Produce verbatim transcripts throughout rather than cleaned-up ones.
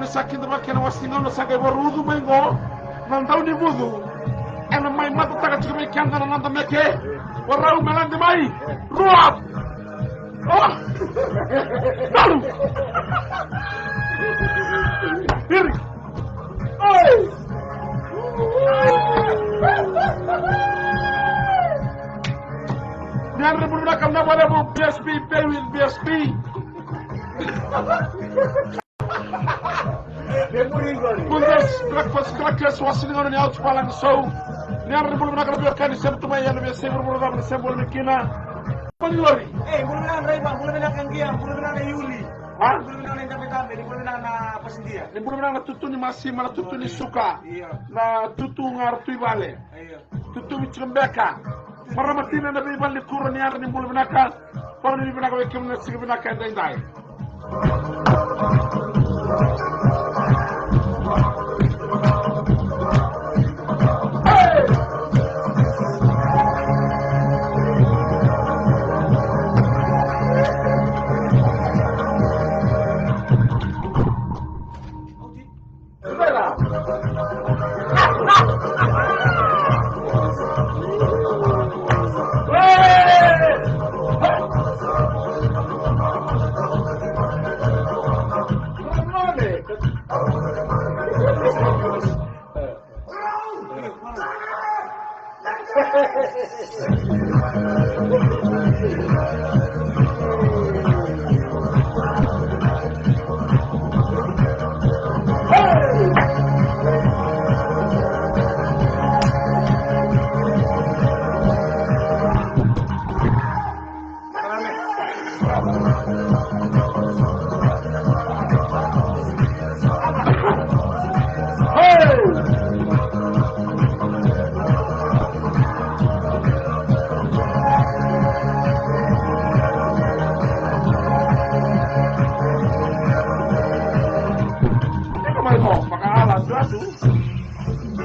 Sa kidavaki ena wase ni gauna sa qai varucu mai qo na Daunivucu. Ena mai matataka tiko vei keda na noda meke. Varau me lade mai. Rua. O! Daru! Iri! Oi! Ni yadra ni bula vinaka na valevu B S P, pay with B S P. Bundes Breakfast Crackers, wase ni gauna ni Ouch Palagi Show. Ni yadra ni bula vinaka na veiwekani, sema tu mai, ena veiyasai vuravura cava ni sema voli mai kina. Mani lori. Ei, bula vinaka na draiva, bula vinaka na qia, bula vinaka na iuli. A? Bula vinaka na idabedabe, ni bula vinaka na pasidia. Ni bula vinaka na tutu ni masima, na tutu ni suka. Io. Na tutu ga ra tu i vale. Io. Tutu mi tiko beka. Marama tina na veivale ni kuro, ni yadra ni bula vinaka. Vakanuinui vinaka vei kemuni na siga vinaka edaidai.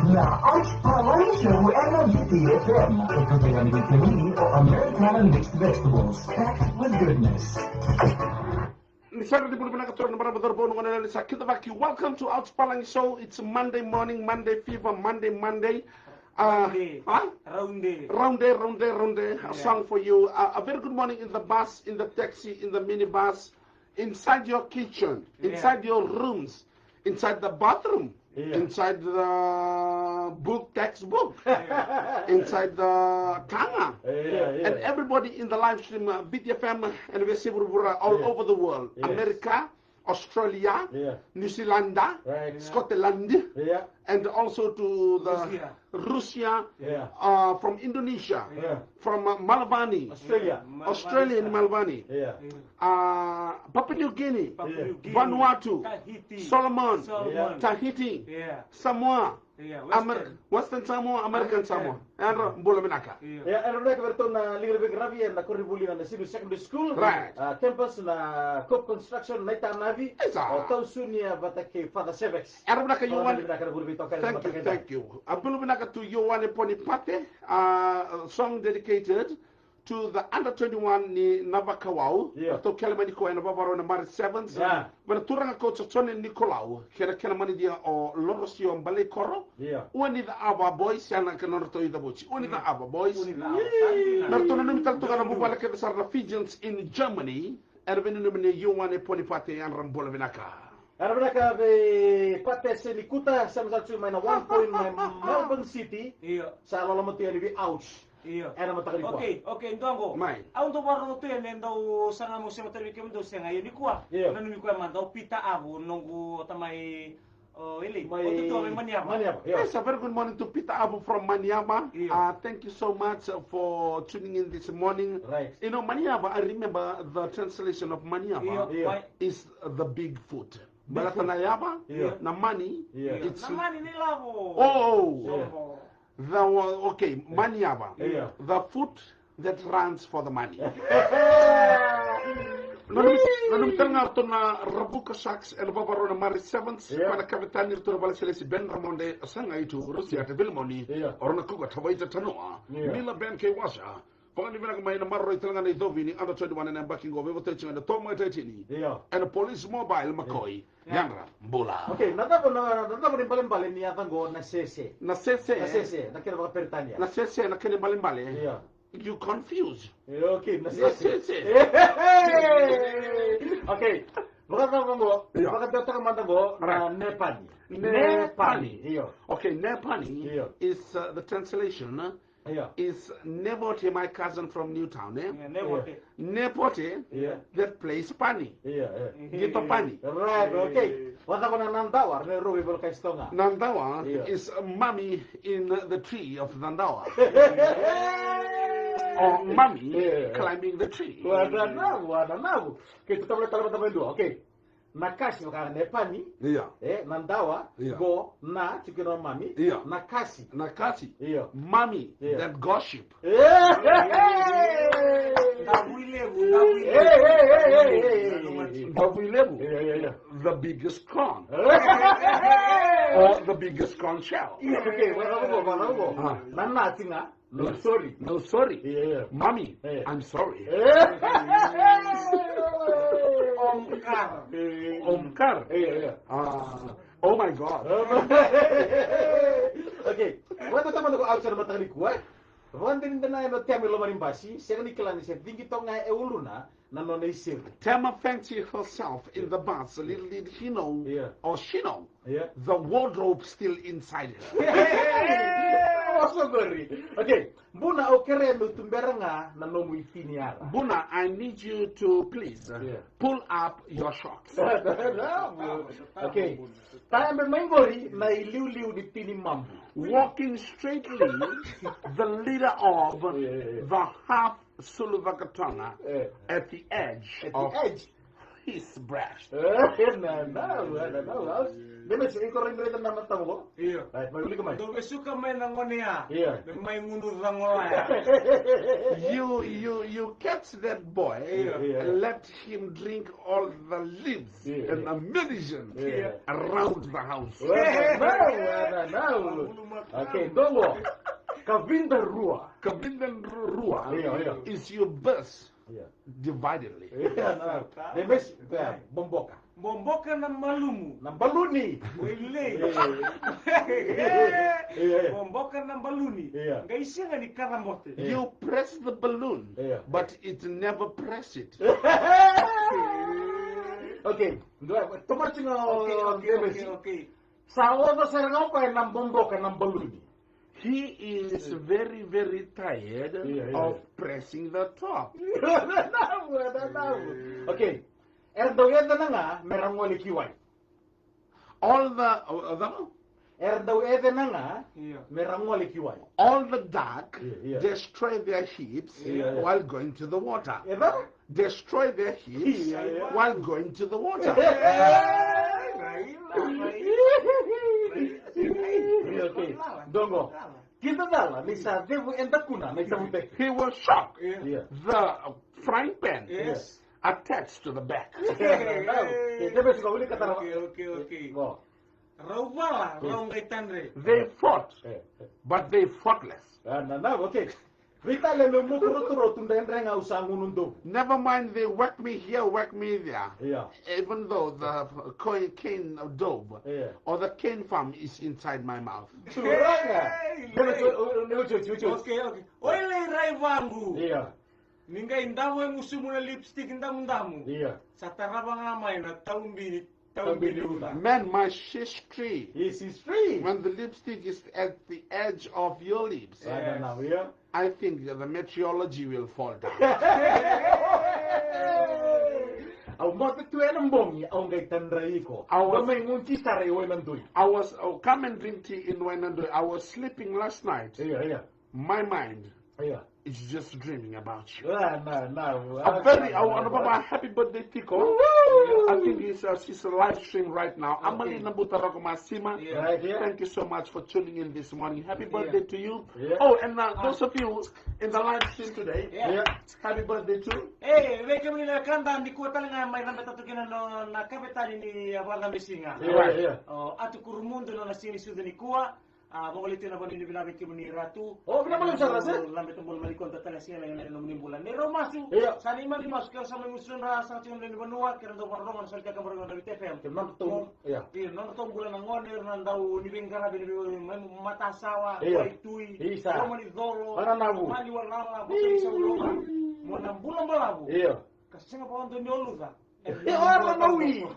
Na Ouch Palagi Show ena V T F M. It's a Americana mixed vegetables, packed with goodness. Ni sa yadra ni bula vinaka, turaga na marama, cauravou, na goneyalewa, ni sa kidavaki. Welcome to Ouch Palagi Show. It's Monday morning, Monday fever, Monday, Monday. Uh, Raundi. Huh? Raundi. Raundi, raundi, raundi. A song for you. Uh, a very good morning in the bus, in the taxi, in the minibus, inside your kitchen, inside your rooms, inside the bathroom, inside the book, textbook, inside the kanga, and everybody in the live stream, uh, V T F M and V C Vuravura all over the world, America, Australia, New Zealand, Scotland, and also to the Russia, uh, from Indonesia, from, uh, Malavani, Australia, in Malavani, uh, Papua New Guinea, Vanuatu, Solomon, Tahiti, Samoa, Western Samoa, American Samoa. Yadra bula vinaka. Ia, yadra vinaka vei iratou na liga ni veiqaravi ena koronivuli na Nasinu Secondary School, right, uh, campus na Cope Construction, Naitanavi, o Tausunia vata kei Father Sevex. Yadra vinaka, Ioane. Thank you, thank you. A bula vinaka to Ioane Ponipate, uh, song dedicated to the under twenty-one ni Navakawau. Io. Ratou kele mai nikua ena vavaroa na Mari Sevens. Ia. Vei na turaga coach o Jone Nikolau kei na kena manidia o Lorosio Baleikoro. Io. Ua ni cava boys, ya na kena nodratou icavuji. Ua ni cava boys. Ua ni cava. Na ratou nanumi tale tu ga na vuvale kece sara na Fijians in Germany. Era veinanumi ni Ioane Ponipate, yadra bula vinaka. Yadra vinaka vei Pate Senikuta, sema sa tu mai na One Point mai Melbourne City. Io. Sa loloma tu yani vei Ouch. Io. Ena mataka nikua. Okay, okay, dua qo. Mai. Au dau vakarorogo tu yani, dau saga meu sema tale vei kemudou, sega, ia nikua. Io. Nanumi koya mada o Peter Avu, noqu tamai, o Eli. Mai, o Tutu mai Maniava. Maniava, io. Yes, a very good morning to Peter Avu from Maniava. Io. Uh, thank you so much for tuning in this morning. Right. You know, Maniava, I remember the translation of Maniava, io, is the big foot. Big foot. Baleta na yava, io, na mani, io, it's na mani ni lavo. Oh, oh. Io. The, okay, Maniava. Io. The foot that runs for the money. Nanumi, nanumi tale ga ratou na Ravuka Sharks ena vavaroa na Mari Sevens, io, koya na kavetani, ratou na valesilesi Ben Ramode, Sagai Tu, Rusia, Tevilimoni, io, Orona Kuka, Tavaita Tanoa, io, Mila Ben kei Wasa, Vakavinavinaka mai na maroroi tale ga na icovi ni under twenty-one ena yabaki qo, veivotai tiko ena Toa Mai Taitini. Io. Ena Police Mobile Makoi. Io. Yadra, bula. Okay, na cava na, na cava na ibalebale ni yaca qo na sese? Na sese. Na sese, na kena vakaperitania. Na sese, na kena ibalebale. Io. You confuse. Io, okay, na sese. Na sese. Okay. Vakacava qo, io, vakadewataka mada qo na, right, nepani. Nepani. Nepani. Io. Okay, nepani, io, is, uh, the translation, uh, yeah, is Nepote, my cousin from Newtown, eh? Yeah, Nepote. Yeah. Nepote, yeah, that plays pani. Yeah, yeah. Qito pani. Right, okay. Vakacava na nadawa, na rovi volcaistoga. Nadawa, yeah, is mommy in the tree of nadawa. Or mommy, yeah, climbing the tree. Wananavu, wananavu. Okay, tu tabula talaba tabula dua. Okay. Na kasi vaka nepani. Io. E, na dawa, io, qo na tiko na mami. Io. Na kasi. Na kasi. Io. Mami, io, that gossip. E. Davui levu, davui levu. E, e, e, e, e. Davui levu. Io, io, io. The biggest con. E. Or the biggest con shell. Io, okay, wala, wala, wala, wala. Ah. Na na tiko ga. No, sorry. No, sorry. Yeah, yeah. Mommy, yeah, I'm sorry. Yeah. Omkar. Omkar. Yeah, yeah. Ah, oh my God. Okay. Wata tamata ko outside mataka nikua. Vakadeitaka na yalo Tema i loma ni basi, sega ni kila ni se cigi toka ga e uluna na nona isevu. Tema fancied herself in the bus. Little did he know, yeah, or she know, yeah, the wardrobe still inside her. Oso qori. Okay. Buna, au kerea meu tubera ga na nomu itiniyara. Buna, I need you to please, uh, yeah, pull up your shorts. Okay. Tayabe mai qori na iliuliu ni tini mabu. Walking straightly, the leader of, yeah, yeah, yeah, the half Sulu Vakatona, eh, at the edge, at the of edge, his breast. Eh, na, na, na, na, na. Deme se iko rin reta na matamu ko? Io. Right, mai ulika mai. Dou vesuka mai na gone ya. Io. Me mai gunu cagolaya. You, you, you catch that boy, io, io, and let him drink all the leaves, io, and, io, ammunition, io, around the house. Well, now, well, now. Okay, dongo. Kavida rua. Kavida rua, io, io, is your best. Io. Dividedly. Io, na. Deme se, io, boboka. Boboka na malumu. Na baluni. Wailei. Io, io. Boboka na baluni. Io. Qai sega ni kacabote. Io. You press the balloon, io, but it never press it. Okay. Tomati na, okay, okay, okay, okay. Sa oca sara ga o koya na boboka na baluni. He is very, very tired, io, io, of, io, pressing the top. Io, na, na, na, na. Okay. Era dau yacana ga me ra gole ki wai. All the, uh, the, era dau yacana ga, io, me ra gole ki wai. All the dark, io, io, destroy their heaps, io, io, while going to the water. Io. Destroy their heaps, io, io, while going to the water. Io, okay. Dongo. Kida cala ni sa cevu e dakuna na itavutaki. He was shocked. Io. The frying pan, yes, attached to the back. Io. Okay, okay, okay. Go. Rau vala, io, rau qai tadre. They fought, io, but they foughtless. Ah, na, na, okay. Veitalia meu moku roturotu, dredre ga au sa gunu dovu. Never mind, they whack me here, whack me there. Io. Even though the co-, cane dove, io, or the cane farm is inside my mouth. Turaga. Hey, io, io, io, io, io, io. Okay, okay. Oi lai rai vagu. Io. Ni qai davo e gusumu na lipstick damudamu. Io. Sa tarava ga mai na taubi ni Taubi ni uca. Man, my history. His history. When the lipstick is at the edge of your lips, yes, I think the meteorology will fall down. Au mata tu ena bogi, au qai tadrai iko. I was, mai guti sara i Wainadoi. I was, oh, come and drink tea in Wainadoi. I was sleeping last night. Io, io. My mind, io, is just dreaming about you. Ah, na, na, ah, very, na, I wanna, na, happy birthday, Tiko. Woo! I think he's, uh, she's a live stream right now. Okay. Amali Nabuta Roko Masima. Yeah. Right here. Thank you so much for tuning in this morning. Happy birthday to you. Yeah. Oh, and, uh, those of you in the live stream today, yeah, happy birthday too. Hey, vei kemuni na kanda ni kua tale ga mai na beta tu kina no, na kavetani ni, uh, vada misiga. Yeah, yeah. Oh, Atu Kurumudu na, na sini sudu ni kua. A, vakaleti na vanua ni vinaka vei kemuni Ratu. O, vinaka vakalevu sara, se? Lambe tabolo mani konta tale sega na nomuni bula. Ni rau masu. Io. Sa ni mani masu, kera sa mai musu na sa tiko na ni vanua, kera dau vakarorogo na soli kaka baraka na Viti F M. Kera nodra tau. Io. Io, nodra tau bula na gone, na dau ni veiqaravi, ni vei mai matasawa, io. Waitui. Isa. Roma ni colo. Ana navu. Mani walala, vakataki sa uloma. Mo na bula balavu. Io. Ka sega pa odo ni oluca. E ora na wi.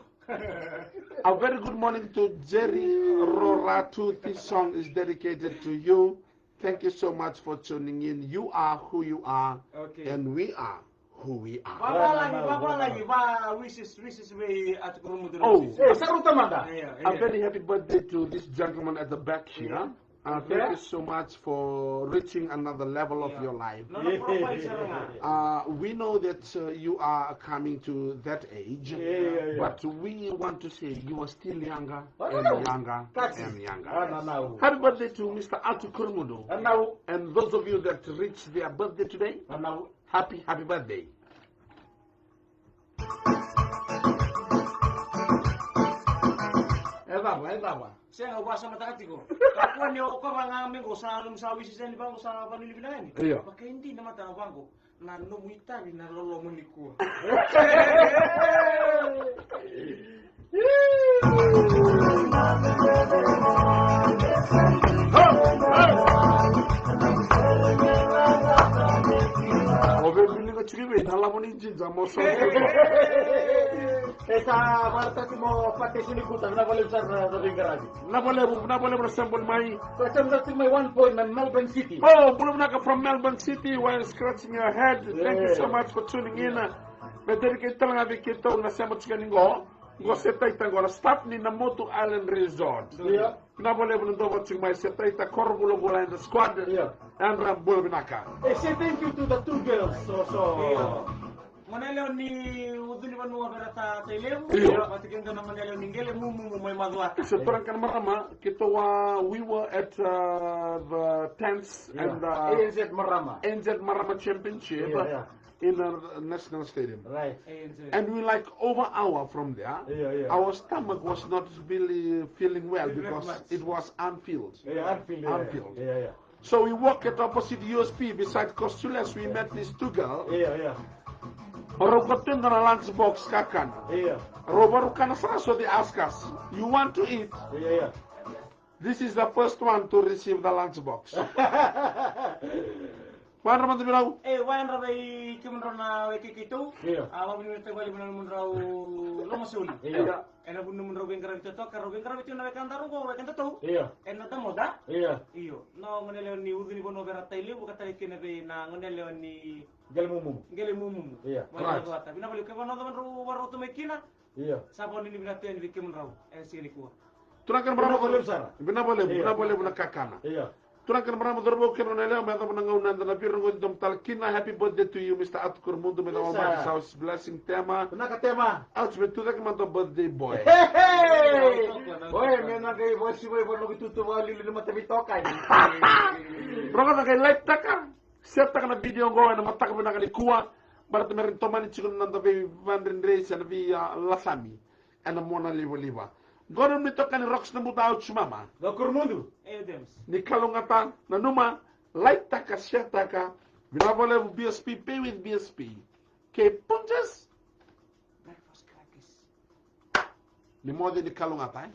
A very good morning to Jerry Roratu. This song is dedicated to you. Thank you so much for tuning in. You are who you are, okay. And we are who we are. Vavalagi, vavalagi, va wishes, wishes vei Atu Kurumudu. Oh. E, saru tamada. Yeah, yeah. A very happy birthday to this gentleman at the back here. Yeah. Uh, thank you so much for reaching another level of your life. No, no problem, sir. Uh, we know that uh, you are coming to that age, yeah, yeah, yeah. But we want to say you are still younger and younger and younger. Ah, no, no. Happy birthday to Mister Atu Kurumudu. And those of you that reached their birthday today, happy, happy birthday. E cava, e cava? Sega, au vakasamataka tiko. Kakua ni o koya ga me qo sa nomu sa wisi seni vaqo sa vanua ni vinaka yani. Io. Vakaidina mada vaqo. Na nomu itavi na loloma nikua. O vei biliga tiko vei na lavo ni jinja mo so. E sa varatati mo pate sini kuta na vale sar na vingaravi. Na vale bu, na vale bu sembol mai. Sa sembol mai one point na Melbourne City. Oh, bula vinaka from Melbourne City, while scratching your head. Thank you so much for tuning in. Me dedicate tale ga vei keitou na sema tiko ni qo. Qo se taita qo na staff ni na Motu Island Resort. Io. Na vale bu na dova tiko mai se taita koro bula bula and the squad. Io. And ra bula vinaka. E say thank you to the two girls. So, so. Io. Gone yalewa ni Ucu ni Vanua Verata Tailevu. Io. Vata kei dua na gone yalewa ni Qele Mumumu mai Macuata. So turaga kei na marama, keitou a, we were at uh, the tents and uh, A N Z Marama. A N Z Marama Championship. Io, io. In a national stadium. Right. A N Z. And we like over hour from there. Yeah, yeah. Our stomach was not really feeling well because it was unfilled. Yeah, unfilled, yeah. Unfilled. Yeah, yeah. So we walk at opposite U S P beside Costules. We met these two girls. Yeah, yeah. Rau ko tenda na lunch box kakana. Yeah. Rau varu kana sara, so they ask us, "You want to eat?" Yeah, yeah. This is the first one to receive the lunch box. Vayadrava mada vei rau. E, vayadrava vei kemudrau na wekei keitou. Io. A, vakavinavinaka tale vei kemudrau Lomasoli. Io. Ena vuku ni nomudrau veiqaravi totoka, rau veiqaravi tiko na wekadaru qo, wekadatou. Io. Ena Damoda. Io. Io. Na gone yalewa ni Ucu ni Vanua Verata Tailevu, ka tale kina vei na gone yalewa ni Qele Mumumu. Qele Mumumu. Io. Mai Macuata. Vinaka vakalevu, kevaka na nodrau vakarorogo tu mai kina. Io. Sa vakanuinui vinaka tu yani vei kemudrau ena siga nikua. Turaga kei na marama, vinaka vakalevu sara. Vinaka vakalevu, vinaka vakalevu na kakana. Io. Turaga kei na marama, cauravou kei na gone yalewa, me yacova na gauna eda na veirogoci domo tale kina. Happy birthday to you, Mister Atu Kurumudu. May the Almighty showers blessing, Tema. Vinaka Tema. Ouch, me tu cake mada o birthday boy. Hey, hey. Oi, me na qai vosi mai vanoki tutu valilu ni mata veitokai. Rogoca qai like taka. Share taka na video qo ena mataka vinaka nikua. Baleta me rawa ni tomani tiko na noda veivadredresi ena veilasami ena mona livaliva. Qo na nomuni itokani Rocks Nabuta, ouch mama. Qo Kurumudu. Adams. Ni kalougata, nanuma, like taka, share taka. Vinaka vakalevu B S P, pay with B S P. Kei Punjas. Breakfast crackers. Ni moce ni kalougata, e?